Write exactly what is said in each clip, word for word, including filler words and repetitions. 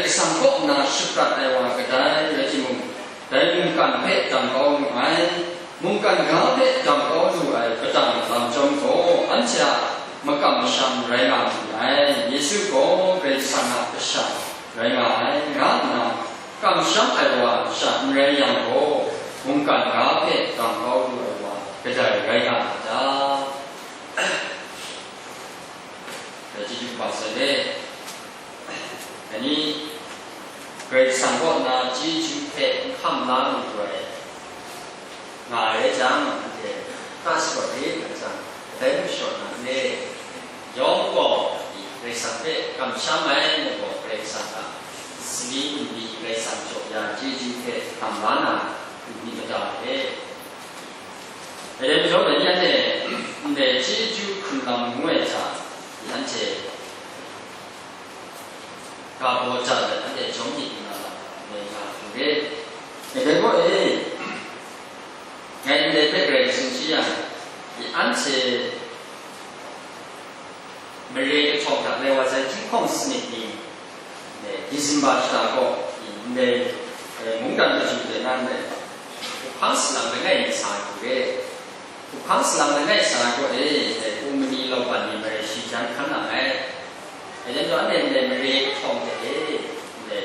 Karai Kasang kaw na shaprat ai wa kadai rai timung, dai mungkan hpe dang kau nu ai, mungkan ga hpe dang kau lu ai kadang lam chyawm gaw, anhte a makam masham rai nga myit ai. Yesu gaw Karai Kasang a Kasha rai nga ai, nga nna kamsham ai wa sha n rai yang gaw, mungkan ga hpe dang kau lu ai wa kadai rai nga a ta? Dai chyeju kaba sai le. Dai ni, Karai Kasang kaw na chyeju hpe n hkam la lu ai nga ai jang, anhte ta sharawt rit nga jang, kadai mung sharawt na n re. Yawng gaw, Karai Kasang hpe kamsham ai, mu gaw Karai Kasang a sali bungli, Karai Kasang jaw ya chyeju hpe hkam la na, myit mada re. Dai rai majaw, dai ni anhte ndai chyeju hkrun lam ngu ai hta, anhte ga baw ja let, anhte jawm myit nga lam, ngai nga hku re. Dai gaw e, ngai ndai hpe grai sumshi yang, anhte mare kahtawng hta lai wa sai, Jinghkawng sanit ni, Disemba shata gaw, ndai, eh, mungdan kaju de nan dai, Hkuhkang salang langai mi sa ai hku re. Hkuhkang salang langai sa ai gaw e, ndai, Kumani Lauban ni mare shi jan hkan nang ai. Dai lam gaw, anhte ndai mare kahtawng hte e, ndai,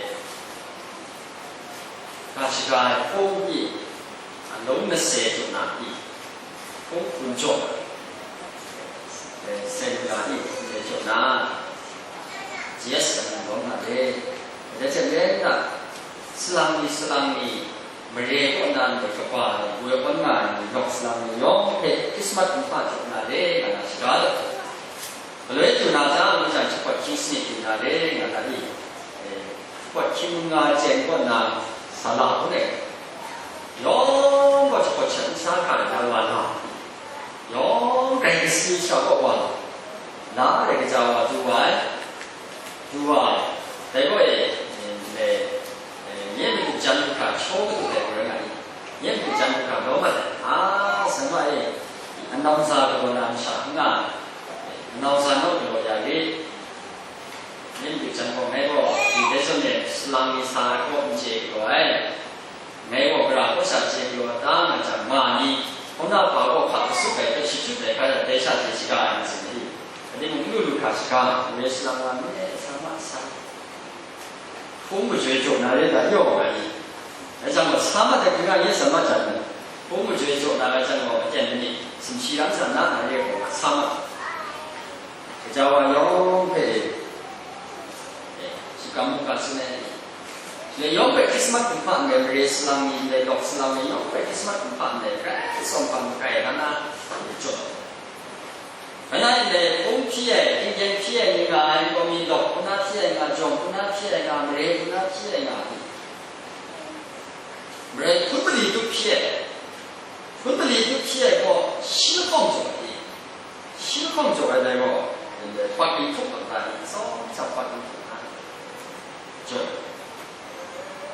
ga shaga ai hpung pyi, a, lung nase jaw na pyi, hpung hpung jaw na, e, seng ga ni hpung jaw na, J S kan na lawm na re. Dai hte maren na, salang ni, salang ni, mare kaw na ndai kaba ni, woi awn nga ai ni, lawk salang ni yawng hpe Krismas kumhpa jaw na re, nga na shaga dat. Galoi du na ta, ngu jang, jahpawt hkying sanit du na re, nga na i? Eh, jahpawt hkying nga chyen kaw na sa la hku ne? Yawng gaw jahpawt shat nsa hkra na wa la, yawng grai kasi sha kaw wa, la ai kaja wa du wa ai, du wa ai. Dai gaw e, eh, eh, nye madu jan hkra shaw kadu dai gaw rai nga i? Nye madu jan hkra lawm mat ai. A, sa ma e, anau za galaw na masha n nga ai. Anau za naw galaw ya rit. Ning du jan gaw, ngai gaw, dai zawn e salang ni sa ai kaw n chye galaw ai. Ngai gaw, gara kaw sha chye galaw ta nga jang, ma ni, hkauna pa gaw hka kasup ai hpe shachyut ai hkra, dai sha chye shaga ai nga tsun ai. Dai mung n lu lu hkra shaga, mare salang wa mi e, sa ma sa. Hpung majoi jaw na re, ga yaw nga ni? Dai jang gaw, sa mat ai hkra, nye sa mat jang gaw, hpung majoi jaw na rai jang gaw, aten ni, sumshi rang sa na, na re gaw, sa mat. Gaja wa yawng hpe, eh, shakam mungkan sin ai. Shaloi yawng hpe Krismas kumhpa ndai, mare salang ni ndai, lawk salang ni yawng hpe Krismas kumhpa ndai, grai tsawm hpang grai hkan na, jaw. Hkan na ndai, hpung hpyi ai, tinggen hpyi ai ni nga ai, nkau mi lawk hku na hpyi ai nga, jawng hku na hpyi ai nga, mare hku na hpyi ai nga, mare hpun mali tup hpyi ai, hpun mali tup hpyi ai gaw, shi lahkawng jaw ai. Shi lahkawng jaw ai dai gaw, hpawt dinghpuk lam ta ni, tsawm tsawm hpawt dinghpuk na jaw.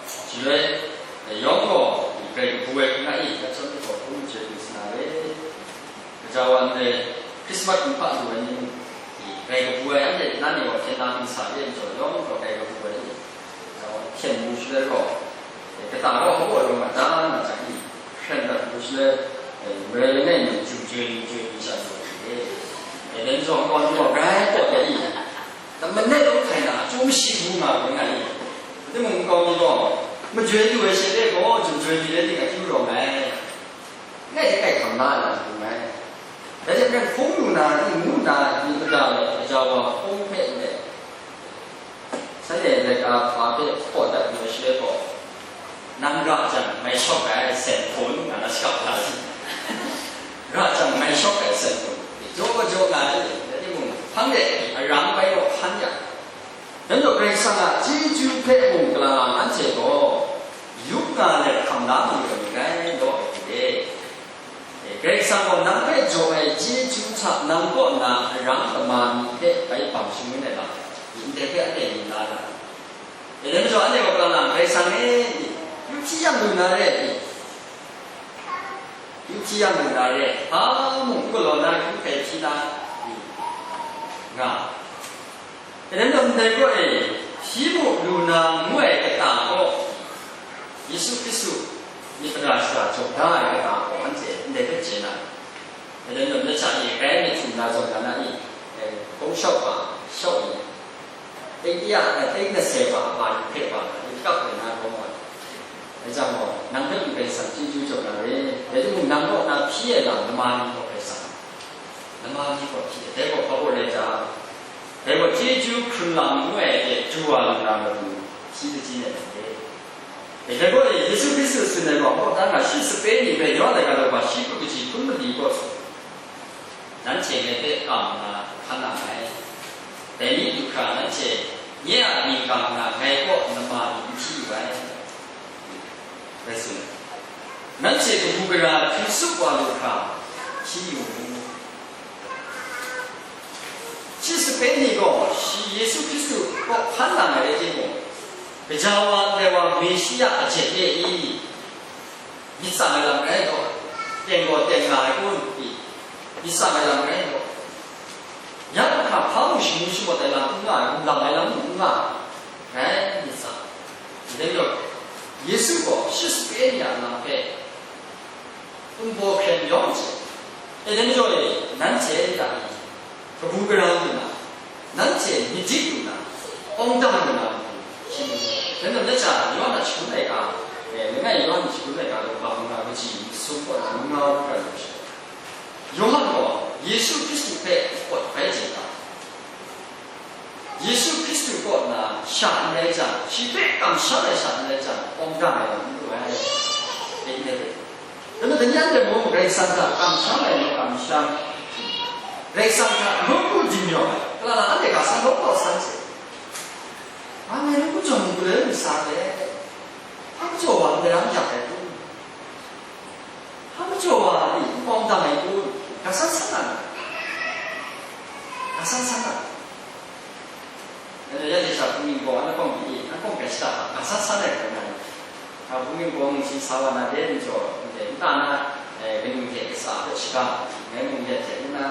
Shaloi, yawng gaw, grai kabu ai hkra i, hkra chyawm ni gaw, hpung majoi lu sa na re. Gaja wa ndai, Krismas kumhpa lu ai ni, grai kabu ai, anhte na ni gaw, hpyen na hpyen sa re ai majaw, yawng gaw grai kabu ai ni. Hpyen mu shaloi gaw, kata gaw hpaw rawng a ta nga jang i, hpyen dat mu shaloi, marai langai mi, jum joi ni joi ni sha jaw i, dai zawn gaw, gaw grai kaw dat i, manet lawm hkai na, chyu mashi mu nga gaw nga i, timung nkau mi gaw, majoi lu ai she re gaw, jum joi ni rai ting, akyu rawng ai. Ngai hte ngai hkam la ai lam hkrum ai. Dai hte maren hpung lu na, ning ngu na, ning mada gaw, gaja wa hpung hpe ndai, shanhte laika hpa hpe hpaw dat yu ai shaloi gaw, nang ra jang mai shawk ai, sen hpun, nga na shakap la ai. Ra jang mai shawk ai, sen hpun. Jaw jaw nga ai, rai timung, hpang de, arang bai gaw hkan yang, Dai majaw Karai Kasang a chyeju hpe mung galalang anhte gaw, yup nga let hkam la mayu ai ni rai law ai hte, Karai Kasang gaw nang hpe jaw ai chyeju hta nang kaw na arang kama ni hpe bai bang shangun ai lam, ndai hpe anhte ning la ai. Dai majaw anhte gaw galalang, Karai Kasang e, yu hpyi yang lu na re ai, yu hpyi yang lu na re ai, hpa mung n galaw na, hkyu hkai hpyi na, nga. Dai lam ndai gaw e, Hpyi mu lu na ngu ai kata gaw, Yesu Hkristu myit mara shara jaw da ai kata gaw, anhte ndai hpe chye na, dai lam na sha ni, grai myit htum na zawn na ni, eh, kung shawk wa, shawk ni, teng ya, eh, teng na se wa, wa yu hpe wa, yu kap ai na gaw, dai jang gaw, nang hpe mung Karai Kasang chyeju jaw na re, dai timung, nang kaw na hpyi ai lam, nama ni gaw Karai Kasang, nama ni gaw hpyi ai, dai gaw hpa baw rai ta? Dai gaw chyeju hkrun lam ngu ai hte chyu wa lu na matu, shi kaji ai lam re. Dai gaw e, Yesu Hkristu tsun ai gaw, hkawhkam na shi sape ni hpe yawn ai ga law, shi hku kaji hkun mali gaw tsun, nanhte ngai hpe kam nna hkan nang ai. Dai ni du hkra, nanhte nye a mying kam nna, ngai kaw nama ni n hpyi yu ai. Rai tsun ai. Nanhte kabu gara hpyi tsup wa lu hkra, hpyi yu mu. Shi sape ni gaw shi Yesu Hkristu kaw hkan nang ai rai timung, gaja wa ndai wa Meshiya a jet e i? Myit tsang ai lam rai gaw, teng gaw teng nga ai kun? Myit tsang ai lam rai gaw, ya hkra hpa mung shamu shamawt ai lam n nga ai, gumlang ai lam mung n nga ai, rai myit tsang. Dai majaw, Yesu gaw shi sape ni a lam hpe, npu hkren yawng hte, e, dai majaw e, nanhte a kabu gara lu na, nanhte myit dik lu na, awng dang lu na, shi, dai majaw, nanhte a Yawhan a shangun laika, e, langai Yawhan a shangun laika, law hpa ngu na kaji, masum kaw na ngu na hkra lu shi. Yawhan gaw Yesu Hkristu hpe pawt bai chye ga, Yesu Hkristu kaw na sha n rai jang, shi hpe kamsham ai sha n rai jang, awng dang ai lam n lu ai. Dai ni hpe, dai majaw, dai ni anhte mung Karai Kasang hta kamsham ai lam kamsham, Karai Kasang hta lawm lu dingyaw ai, kala na anhte ga san lawm kaw san hte, a, ngai lawm lu jawng lu ai ntsa hte, hpa majaw wa ndai ram yak ai kun? Hpa majaw wa ni n awng dang ai kun? Ga san san na, ga san san na. Dai majaw, ya de sha hpung ning gaw, anhte hpawng pyi, anhte hpawng gai shada hkra, ga san san ai hkra nga ai. Hpung ning gaw ngu shi sa wa na de, n jaw, n de, nta na, eh, kanu hte kasa hpe shaga, ngai mung yet hte nna,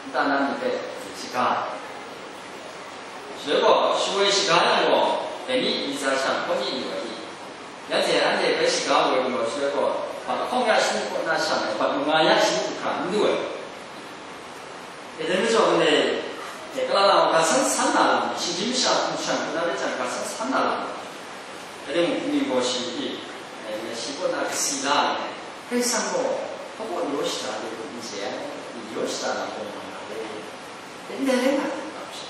nta na ni hpe shaga. Shaloi gaw, shawoi shaga yang gaw, dai ni ntsa shang hkaw ni lu ai i? Nanhte anhte hpe shaga woi lu ai shaloi gaw, bat lahkawng ya shagu kaw na shang ai, bat manga ya shagu hkra n lu ai. E, dai majaw, anhte, e, kala na wa ga san san na lam, shinggyim masha hkum shan hku na rai jang, ga san san na lam, dai mung hpung ning gaw shi, e, shi kaw na kasi la ai, Karai Kasang gaw hpa baw yaw shada lu n chye ai, yaw shada na gaw nga na re. Ndai rai nga ai makam shi.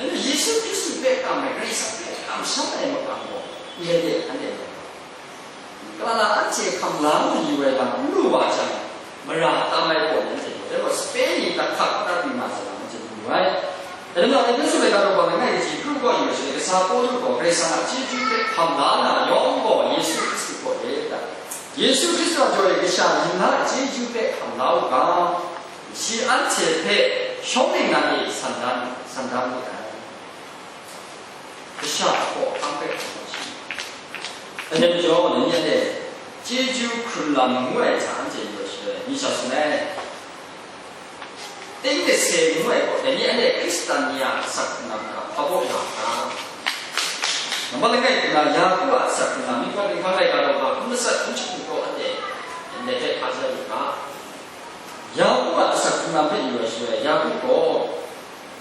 Dai majaw Yesu Hkristu hpe kam ai, Karai Kasang hpe kamsham ai makam gaw, ndai de, anhte rai nga ai. Kala na anhte hkam la mayu ai lam n lu wa jang, mara tam ai gaw nanhte gaw, dai gaw sape ni tak hkak dat lu na zawn, nanhte lu lu ai. Dai majaw, Epesu laika daw hpa langai kaji kru gaw yu ai shaloi, kasa Pawlu gaw Karai Kasang a chyeju hpe hkam la na yawng gaw Yesu Hkristu gaw re ai ta? Yesu Hkristu a jaw e kasha yin na a chyeju hpe hkam la u ga, shi anhte hpe shawng ningnan e san dan, san dan wu ai. Kasha hkawhkam hpe hkam ai shi. Dai majaw, dai ni anhte chyeju hkrun lam ngu ai hta anhte yu ai shaloi, mi sha tsun ai. Teng kase ngu ai gaw, dai ni anhte Hkristan ni a asak hkrung lam hta hpa baw ya u ga? Nambat langai hku na, Yaku a asak hkrung lam, Myihtoi Hpinghpang laika daw hpa hkun matsat hkun shagu gaw anhte ndai hpe hpa ja yu ga. Yaku a asak hkrung lam hpe yu ai shaloi, Yaku gaw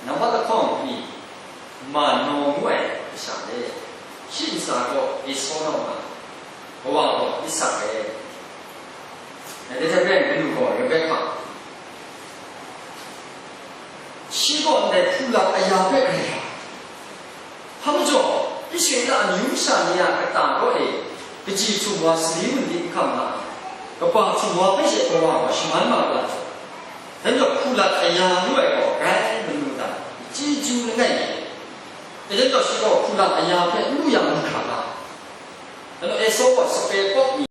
nambat lahkawng ni, Mano ngu ai kasha e, shi ntsa gaw Esau naw nga, kawa gaw Isak e, dai hte maren kanu gaw Rebekah. Shi gaw ndai hpula aya hpe grai hkra, hpa majaw, Israela amyu masha ni a kata kaw e kaji htum wa sali manli n hkam nga ai, kaba htum wa hpe she kawa gaw shaman mat la ai. Dai majaw, hpula aya ngu ai gaw grai manu dan, chyeju langai mi. Dai majaw, shi gaw hpula aya hpe n lu yang lu hkra nga ai. Dai majaw, Esau gaw sape kawk mi